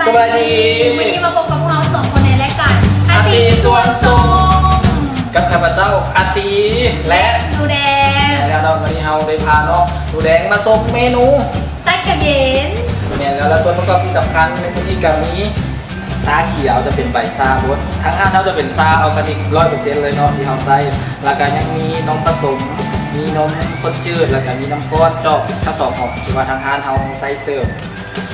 ສະບາຍດີ ມື້ນີ້ມາພົບກັບພວກເຮົາສອງຄົນໃນລາຍການ ອາຕີຊວນຊົມ ກັບຂ້າພະເຈົ້າ ອາຕີ ແລະ ໜູແດງ. ແມ່ນແລ້ວເນາະ ມື້ນີ້ເຮົາໄດ້ພານ້ອງໜູແດງມາຊົມເມນູຊາຂຽວເຢັນ. ແມ່ນແລ້ວ ແລະ ສ່ວນປະກອບທີ່ສຳຄັນໃນມື້ນີ້ກໍມີ ຊາຂຽວຈະເປັນໃບຊາບົດ ທາງຮ້ານເຮົາຈະເປັນຊາອໍການິກຮ້ອຍເປີເຊັນເລີຍເນາະ ທີ່ເຮົາໃຊ້ ແລ້ວກະຍັງມີນົມປະສົມ ມີນົມຂ້ນຈືດ ແລ້ວກະມີນ້ຳກ້ອນຈອກທັງສອງຂອງທີ່ວ່າທາງຮ້ານເຮົາໃຊ້ເສີມ.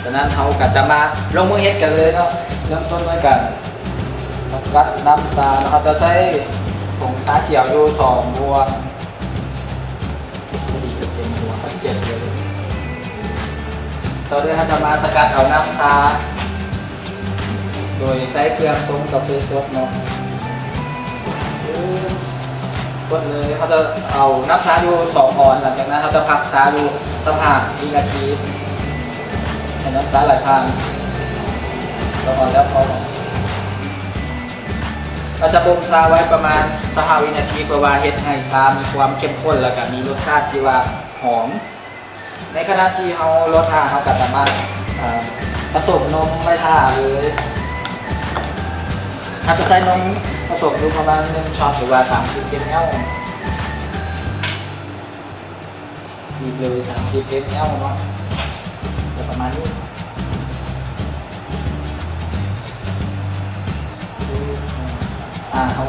ສະນັ້ນເຮົາກະຈະມາລົງມືເຮັດກັນເລີຍເນາະ. ເລີ່ມຕົ້ນດ້ວຍການສະກັດນ້ຳຊາເນາະ ເຮົາຈະໃຊ້ຜົງຊາຂຽວຢູ່ສອງບ່ວງ ພໍດີຈະເຕັມບ່ວງເຈັດເລີຍ. ຕໍ່ເລີຍເຮົາຈະມາສະກັດເອົານ້ຳຊາ ໂດຍໃຊ້ເຄື່ອງຊົງກາເຟສົດເນາະ ກົດເລີຍ. ເຮົາຈະເອົານ້ຳຊາຢູ່ສອງອອນ ຫຼັງຈາກນັ້ນເຮົາຈະພັກຊາຢູ່ຊາວຫ້າວິນາທີ ໃຫ້ນ້ຳຊາໄຫຼຜ່ານ. ສອງອອນແລ້ວພໍ ເຮົາຈະບົ່ມຊາໄວ້ປະມານຊາວຫ້າວິນາທີ ເພື່ອວ່າເຮັດໃຫ້ຊາມີຄວາມເຂັ້ມຂຸ້ນ ແລ້ວກະມີລົດຊາດທີ່ວ່າຫອມ. ໃນຂະນະທີ່ເຮົາລົດທ່າ ເຮົາກໍສາມາດ ເອີ ປະສົມນົມໄວ້ທ່າເລີຍ. ເຮົາຈະໃຊ້ນົມປະສົມຢູ່ປະມານໜຶ່ງຊັອດ ຫຼືວ່າສາມສິບເອັມແອລ ອີກເລີຍ ສາມສິບເອັມແອລເນາະ ຈະປະມານນີ້. ອ່າ ເຮົາ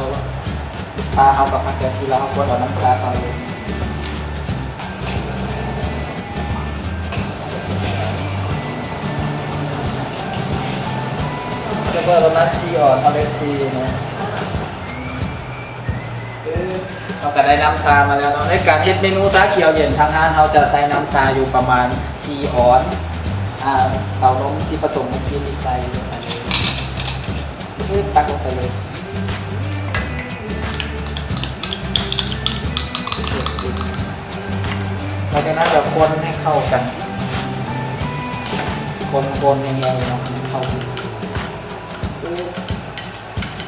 ປາເຮົາກັບຜັກກະເທືອ ເຮົາກວດເອົານ້ຳຊາເຂົ້າເລີຍ. ເຮົາກວດປະມານສີ່ອອນ ເຮົາໄດ້ສີ່ເນາະ. ເຮົາກໍໄດ້ນ້ຳຊາມາແລ້ວເນາະ. ໃນການເຮັດເມນູຊາຂຽວເຢັນ ທາງຮ້ານເຮົາຈະໃຊ້ນ້ຳຊາຢູ່ປະມານສີ່ອອນ. ອ່າ ເອົານົມທີ່ປະສົມເມື່ອກີ້ນີ້ໃສ່ລົງໄປເລີຍ. ຕັກລົງໄປເລີຍ. ຫຼັງຈາກນັ້ນກໍຄົນໃຫ້ເຂົ້າກັນ ຄົນໆ ໃຫ້ແຮງເນາະ ໃຫ້ມັນເຂົ້າກັນ.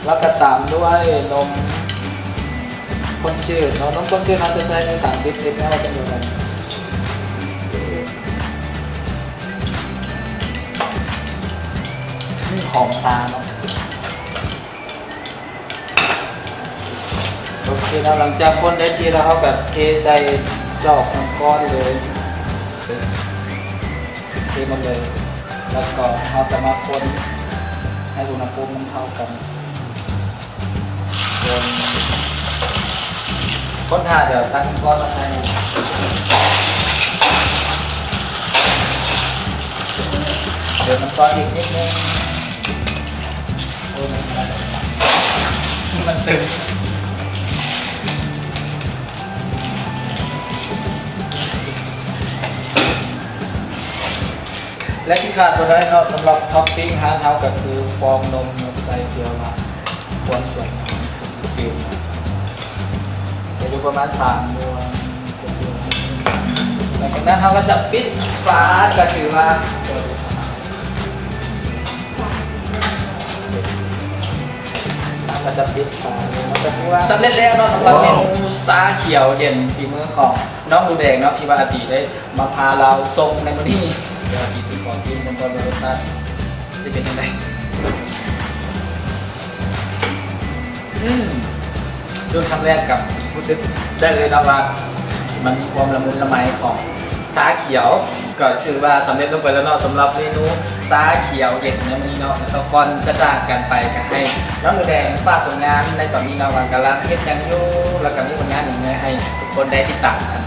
ແລ້ວກໍຕາມດ້ວຍນົມຂ້ນຈືດເນາະ. ນົມຂ້ນຈືດເຮົາຈະໃຊ້ມີສາມສິບເອັມແອລເຊັ່ນດຽວກັນ. ອືມ ຫອມຊາເນາະ. ໂອເຄເນາະ ຫຼັງຈາກຄົນໄດ້ທີ່ແລ້ວ ເຮົາກໍເທໃສ່ຈອກນ້ຳກ້ອນເລີຍ ເທໝົດເລີຍ. ແລ້ວກໍເຮົາຈະມາຄົນໃຫ້ອຸນຫະພູມມັນເທົ່າກັນ. ຄົນ ຄົນຖ້າດຽວຕັກນ້ຳກ້ອນມາໃສ່. ດຽວນ້ຳກ້ອນອີກນິດໜຶ່ງ. ໂອ້ຍ ມັນ ມັນຕຶງ. ແລະ ທີ່ຂາດບໍ່ໄດ້ເນາະ ສຳລັບທັອບປິ້ງຮ້ານເຮົາກໍຄືຟອງນົມໃສ່ ເພື່ອວ່າຄວາມສວຍງາມຂອງເມນູ. ຈະຢູ່ປະມານສາມດວງ ຫົກດວງ. ຫຼັງຈາກນັ້ນເຮົາກໍຈະປິດຝາ ກໍຖືວ່າ ເຮົາກໍຈະປິດຝາ ກໍຖືວ່າສຳເລັດແລ້ວເນາະ ສຳລັບເມນູຊາຂຽວເຢັນຝີມືຂອງນ້ອງໜູແດງເນາະ ທີ່ວ່າອາຕີໄດ້ມາພາລາວຊົມໃນມື້ນີ້. ດຽວອາຕີຊິຂໍຊີມເບິ່ງກ່ອນວ່າລົດຊາດຊິເປັນຈັ່ງໃດ. ອືມ ໂດນຄຳແລກກໍຮູ້ສຶກໄດ້ເລີຍເນາະວ່າ ມັນມີຄວາມລະມຸນລະໄມຂອງຊາຂຽວ. ກໍຖືວ່າສຳເລັດລົງໄປແລ້ວເນາະ ສຳລັບເມນູຊາຂຽວເຢັນໃນມື້ນີ້ເນາະ. ແລ້ວກໍກ່ອນຈະຈາກກັນໄປ ກໍໃຫ້ນ້ອງໜູແດງຝາກຜົນງານໃນຕອນນີ້ເນາະ ວ່າກຳລັງເຮັດຫຍັງຢູ່ ແລ້ວກໍມີຜົນງານຫຍັງໃຫ້ທຸກຄົນໄດ້ຕິດຕາມກັນ.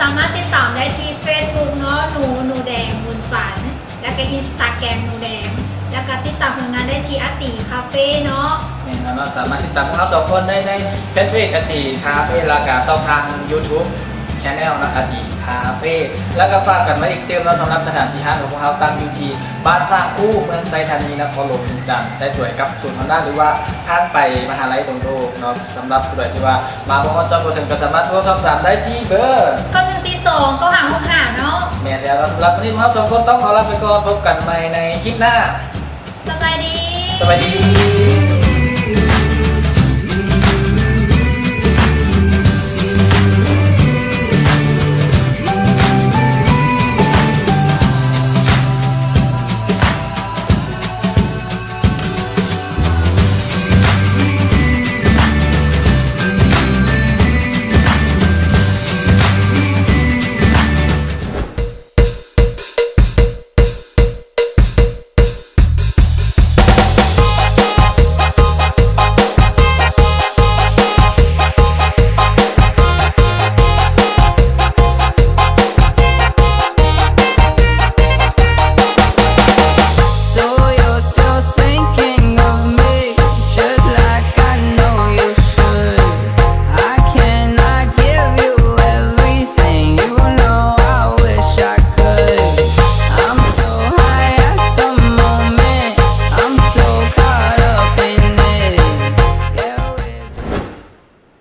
ສາມາດຕິດຕາມໄດ້ທີ່ເຟສບຸກເນາະ ໜູ ໜູແດງ ບຸນປັນ ແລ້ວກໍອິນສະຕາແກຣມ ໜູແດງ ແລ້ວກໍຕິດຕາມຜົນງານໄດ້ທີ່ອາຕີຄາເຟເນາະ. ແມ່ນແລ້ວເນາະ ສາມາດຕິດຕາມພວກເຮົາສອງຄົນໄດ້ໃນແຟນເພຈອາຕີຄາເຟ ແລ້ວກໍຊ່ອງທາງຢູທູບແຊນແນວເນາະ ອາຕີຄາເຟ. ແລ້ວກໍຝາກກັນໄວ້ອີກຕື່ມເນາະ ສຳລັບສະຖານທີ່ຮ້ານຂອງພວກເຮົາຕັ້ງຢູ່ທີ່ບ້ານຊ້າງຄູ ເມືອງໄຊທານີ ນະຄອນຫຼວງວຽງຈັນ ໃຊ້ສວຍກັບສູນຮອນດ້າ ຫຼືວ່າທາງໄປມະຫາໄລດົງໂດກເນາະ. ສຳລັບຜູ້ໃດທີ່ວ່າມາບໍ່ຮອດ ຈອດບໍ່ເຖິງ ກໍສາມາດໂທສອບຖາມໄດ້ທີ່ເບີ ເກົ້າໜຶ່ງສີ່ສອງ ເກົ້າຫ້າຫົກຫ້າເນາະ. ແມ່ນແລ້ວ ສຳລັບມື້ນີ້ພວກເຮົາສອງຄົນຕ້ອງຂໍລາໄປກ່ອນ ພົບກັນໃໝ່ໃນຄລິບໜ້າ. ສະບາຍດີ ສະບາຍດີ.